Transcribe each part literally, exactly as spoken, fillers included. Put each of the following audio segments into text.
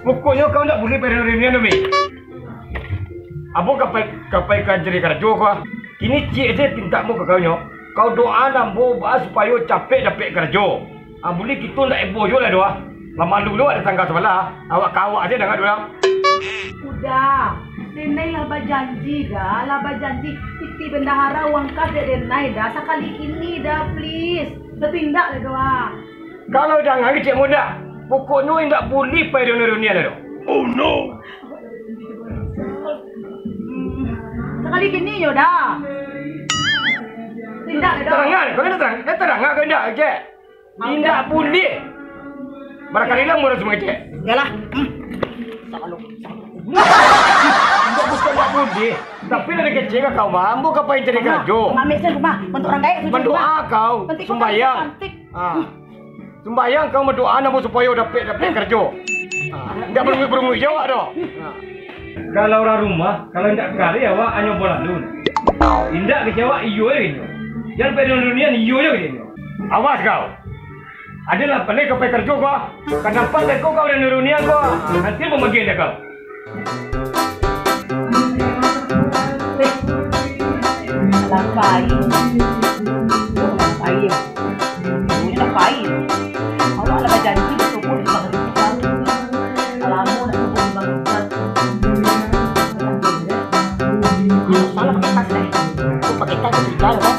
Pokoknyo kau ndak buliah pai reunian tu, Mi. Ambo ka pai, ka pai ka cari karajo ko. Kini ciek se pinta ambo ka kau nyo. Kau doa ambo baa supayo capek dapek karajo. Ah, buliah kito ndak eboh juo lah doa. Lah malu lo ado tangga sabalah. Awak ka awak se danga doa. Uda, denai lah bajanji, Da, lah bajanji. Piti bendahara uang kas dek denai, Da. Sakali kini, Da, please. Lah tu indak lah doa. Kalau danga kecek muda, pokoknyo indak buliah pai reunian-reunian tu. Oh no. Sakali kini yo Da. Indak Da. Tarang, kau indak tarang, indak tarang kau indak kecek. Indak buliah. Barakali lah murah semua kecek. Yalah. Hmm. Indak bukan indak buliah, tapi dari kecek kau mah, ambo ka pai cari karajo. Ambil sen rumah, bantuak urang gaek tu. Bantuak rumah. Bantuak kau, sumbayang. Ah. Sumbayang kau badoa namo supayo dapek, dapek karajo. Ha, indak barunguik-barunguik jo awak doh. Ha. Kalau urang rumah, kalau indak kareh awak hanyo balalun. Indak kecek awak iyo je kecek. Jan pai dunia iyo je kecek. Awas kau. Adolah pandai kau pai karajo kau. Ka nampak beko kau dari dunia kau. Nanti pambagian dek kau. Eh, alah pai. Alah pai. Alah pai. Awak lah bajanji basuo di bangsa. Lamo nak suo di bangsa. Salah pakai tas, eh. Kau pakai tas, kau tinggal, kan?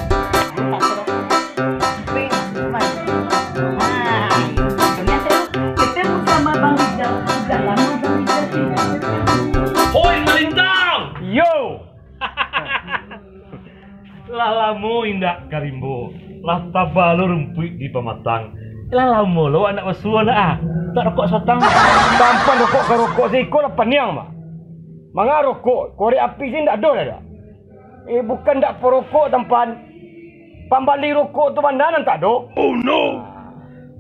Hoi, Malintang! Yo! Lah lamo indak ka rimbo, lah taba lo rumpuik di pamatang. Lah lamo lo awak ndak basuo nak ah, tak rokok satang. Tampan rokok ka rokok siko lah paniang, Mak. Manga rokok, korek api se ndak ado dah. Eh, bukan ndak parokok, Tampan. Pambali rokok tu bana nan tak ado. Oh no.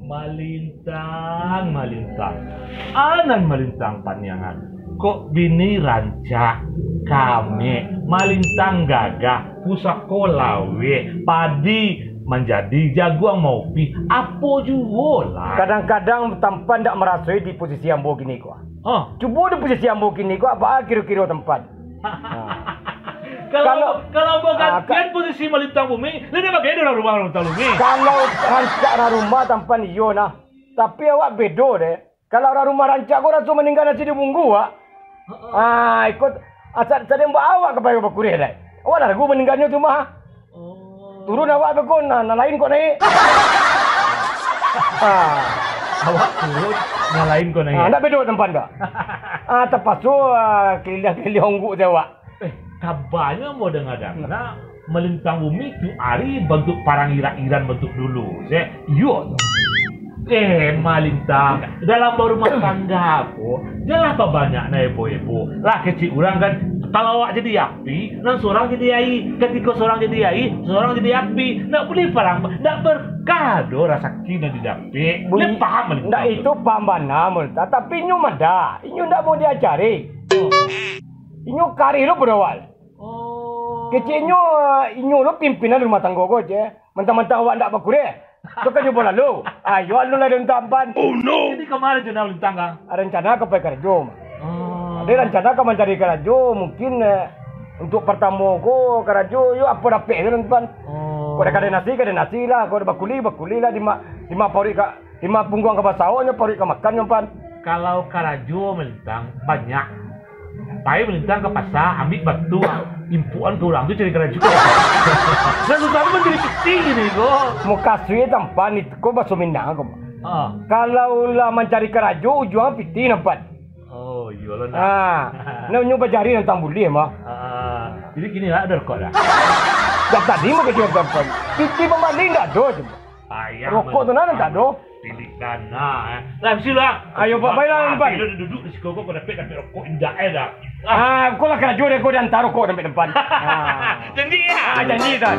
Malintang, Malintang. Anan Malintang paniangan. Kok bini rancak, kamek, Malintang gagah, pusako laweh, padi manjadi, jaguang maupih, apo juo lah. Kadang-kadang Tampan ndak marasoi di posisi ambo kini ko. Hah? Cubo di posisi ambo kini ko, apo kiro-kiro Tampan? Kalau, kalau, kalau ambo ah, gantian ka- posisi Malintang Bumi, lah ndak bagai doh urang rumah Malintang Bumi. Kalau rancak urang rumah Tampan iyo nah. Tapi awak bedo deh. Kalau urang rumah rancak ko raso maningga nasi di bunggu, Wak. Heeh. Ah, iko asa sadang ba awak ka pai bakureh deh. Awak lah ragu maningganyo tu mah. Oh. Turun awak tu ko, nah, nan lain kok naik. Ah. Awak turun, nan lain kok naik. Ah, ndak bedo Tampan ko. Ah, tapaso, ah, keliling-keliling ongguk tu awak. Eh, kabanyo ambo danga-danga, Malintang Bumi tu ari bantuak parang irak-iran bantuak dulu, se. Iyo tu. Eh, Malintang, dalam barumah tangga ko, janlah babanyak nan ebo-ebo. Lah kecek urang kan, kalau awak jadi api, nan surang jadi aia. Katiko surang jadi aia, surang jadi api. Ndak buliah parang, ndak berkah doh rasaki nan didapek. Buliah paham, Malintang, tu? Ndak, itu paham bana, Malintang. Tapi inyo mah ndak, inyo ndak mau diajari. Oh. Inyo kareh lo pado awak. Oh. Keceknyo, inyo lo pimpinan rumah tanggo ko, ceh. Mantang-mantang awak ndak bakureh. Tu kan nyo bolalu. Ayo, alun lah den Tampan. Oh, no. Jadi, kama rencana Malintang, Kang? Rencana ka pai karajo, mah. Oh. Ado rencana ka mancari karajo, mungkin, eh, untuk partamo ko karajo, yo apo dapek tu, Tampan. Oh. Kok ado kadai nasi, kadai nasi lah. Kok ado bakuli, bakuli lah. Dima, dima paruik ka, dima pungguang ka basaonyo, paruik ka makannyo, Pan. Kalau karajo Malintang, banyak. Pai Malintang ka pasa, ambiak batu, impukan ka urang tu cari karajo. Nan susah tu mancari piti kini ko. Mukasuik Tampan itu ko baso Minang ko. Ah. Kalau lah mancari karajo, ujuang piti nampak. Oh, iyo lo, nak. Ah, nah, nyo bajari nan tambuliah mah. Ah, jadi kini lah, ado rokok dah? Dah tadi mah kecek Tampan. Piti pambali ndak ado. Rokok tu nan ndak ado. Tilik dana, eh. Lah, misi lah. Ayo, Pak, baiklah, Pak. Duduk, duduk di siko, kau dapek, dapek rokok indak, eh, dah. Ah, kau lah karajo deh, kau diantar rokok sampai Tampan. Ah. Janji, ya? Ah, janji, Tan.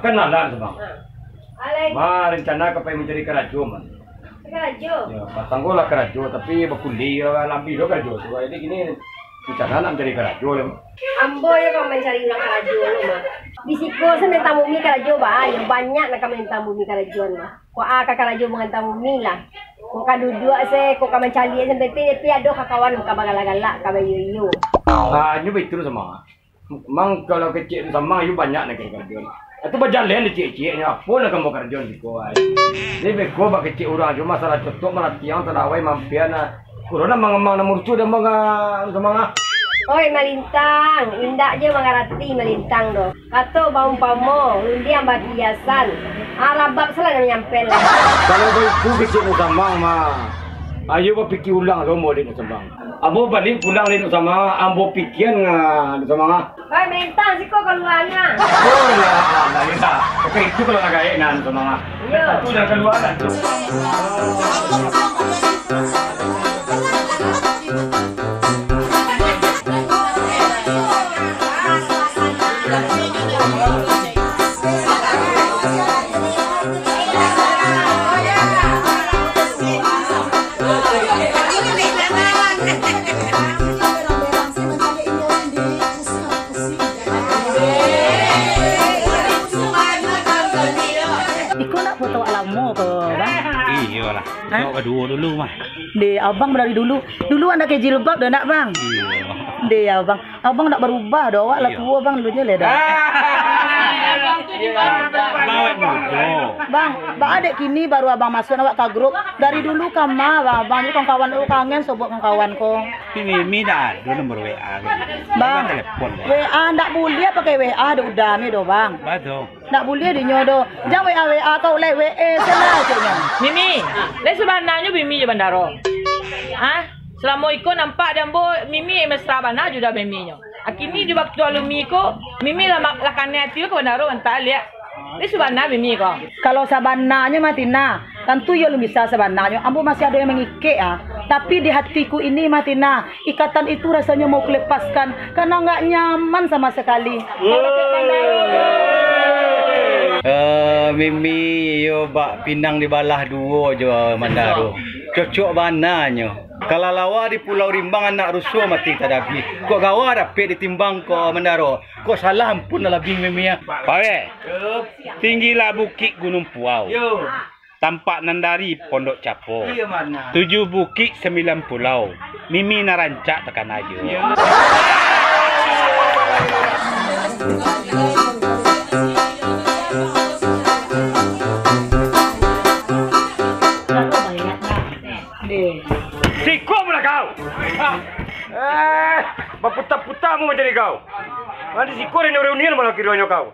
Kan alah, Samang. Ha. Alai. Ma, rencana ka pai mancari karajo, Man. Karajo? Yo, patang ko lah karajo, tapi bakuli, yo, lambih lo karajo tu. Jadi kini rencana nak mancari karajo lah. Ambo yo ka mancari urang karajo lo, Ma. Di siko se mantang bumi karajo, ba, yo banyak nan ka mantang bumi karajo, Ma. Ko a ka karajo mantang bumi lah. Ko ka duduak se, ko ka mancaliak se, tapi, tapi ado ka kawan ka bagalak-galak, ka baiyo-iyo. Ah, nyo batua, Samang. Mang, kalau kecek tu Samang, iyo banyak nak karajo. Itu bajalan dicek-ceknyo, apo nak kamu karajo di ko ai. Jadi beko bak kecek urang, cuma salah cocok, malatiang, salah awai, mampian, ah. Kurang nak mangamang, nak murcu, dah mangamang, Samang, ah. Oi, Malintang, indak je mangarati Malintang doh. Kato baumpamo, rundiang bakiasan. Ah, rabab salah nak manyampai lah. Kalau baitu kecek Samang, mah. Ayo bapikia ulang, romo dek Samang. Ambo baliak pulang, Lino Samang. Ambo pikian, ah, Lino Samang, ah. Oi, Malintang, siko kaluanyo. Oh, lah, lah, lah. Oke, itu kalau nak gaek, nah, Lino Samang, ah. Iyo. Satu dah kaluar, lah, tu. Iko nak foto lamo ko, Bang? Iyolah. Hah? Tengok kaduo dulu mah. Deh, abang dari dulu. Dulu anak ke jilbab dah nak, Bang? Iyo. Deh, abang. Abang ndak barubah doh, awak lah tuo, Bang, dulu je lah dah. Ah. Bang, awak mudo. Bang, ba a dek kini baru abang masuak awak ka grup. Dari dulu ka ma, Bang, abang ni kawan-kawan tu kangen sobat kawan-kawan ko. Ini Mi dah ada nomor W A kan. Bang, telepon, Bang. W A ndak buliah pakai W A, ado udah Mi doh, Bang. Batua. Ndak buliah dinyo doh. Jan W A W A kau lai W A salah ceknyo. Mimi, lai sabananyo Mimi jo Bandaro. Hah? Salamo iko nampak di ambo, Mimi mesra bana jo udah Mimi nyo. Akini di waktu alun Mimi ko, Mimi lah ma-, lah kanai ati ka Bandaro mantah liak. Lai sabana Mimi ko. Kalau sabananyo mah Tina, tantu iyo alun bisa sabananyo. Ambo masih ado yang mangikek ah. Tapi di hatiku ini mah Tina, ikatan itu rasanya mau kulepaskan, karena nggak nyaman sama sekali. Eh, Mimi, iyo bak pinang dibalah duo jo Mandaro. Cocok bana nyo. Kalalawa di Pulau Rimbang anak ruso mati tadabi. Kok gawa dapek ditimbang ko Mandaro. Kok salah ampun lah labiah Mimi ah. Pawai, tinggilah bukik Gunung Puau. Yo. Tampak nan dari Pondok Capo. Iyo, mana? Tujuh bukik sambilan pulau. Mimi nan rancak takana jo. Iyo. Siko pulo kau. Eh, baputa-puta mu mancari kau. Mandi siko reuni-reunian malah kironyo kau.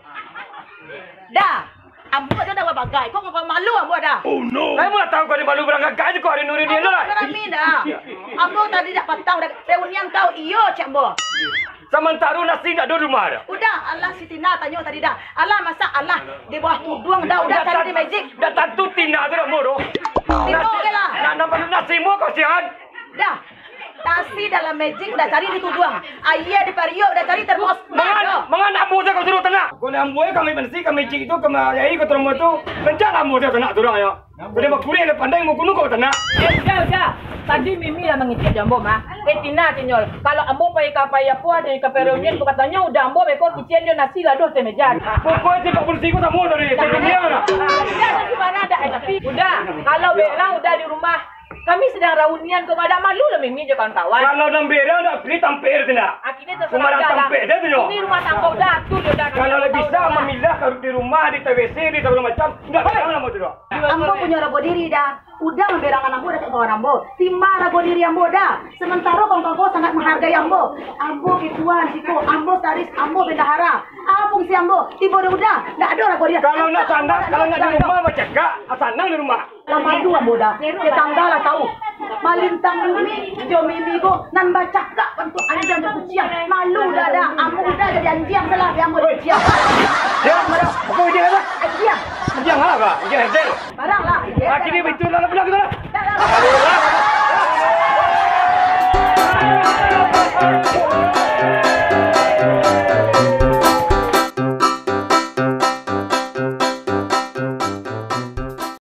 Dah. Ambo tu dah babagai. Kok kau malu ambo dah? Oh no. Kamu lah tahu kau ni malu baranggagai je kau hari nuri dia tu lah. Ambo rami dah. Ambo tadi dah patang dah reunian kau iyo cek ambo. Samantaro nasi ndak ada rumah dah. Udah, alah si Tina tanyo tadi dah. Alah masak alah di bawah tuduang dah udah cari di magic. Dah tantu Tina tu dah moro. Tino ke lah. Nak nampak nasi mu kau sian. Dah. Nasi dalam magic udah cari di tuduang. Aia di pariuk udah cari termos. Mangan, mangan ambo sajo kau suruh tanak. Kau ni ambo kami bensi kami magic itu kami ayai kau termos tu. Kencang ambo sajo tanak tu dah ya. Kau ni bakuliah ni pandai mau kuno kau tanak. Eh, udah, udah. Tadi Mimi lah mangicik jo ambo mah. Eh, Tina, Tinyol. Kalau ambo pai ka pai apo ado ka pai reunian, kau katonyo udah ambo beko kicen jo nasi lah doh teh meja. Pokoknya tiap polisi kau sama dari dunia lah. Udah, udah, udah, eh, tapi udah. Kalau berang udah di rumah, Kami sadang raunian ko, madak malu lah Mimi jo kawan-kawan. Kalau nan berang dak pilih tampek tu ndak. Akhirnya terserah lah. Tampek je tu nyo. Ini rumah tangga udah atur, udah. Kalau lah bisa mamilah ka di rumah, di T W C, di segala macam, ndak berang lah mau tu dak. Ambo punyo rago diri dah. Udah mamberangan ambo dah cak kawan ambo. Timba rago diri ambo dah. Sementaro kawan-kawan ko sangat menghargai ambo. Ambo ketua di siko, ambo saris, ambo bendahara. Apo fungsi ambo? Tibo dah udah, ndak ado rago diri. Kalau nak sanang, kalau nak di rumah bacakak, sanang di rumah. Lah malu ambo dah, tetangga lah tahu. Malintang bumi jo Mimi ko nan bacakak bantuak anjiang jo kuciang. Malu dah dah, ambo udah jadi anjiang salah, ambo jadi kuciang. Ya, apo anjiang apo? Anjiang. Anjiang apo? Anjiang R T. Barang lah. Akhirnya itu lah, lah pulang kita lah. Dah lah.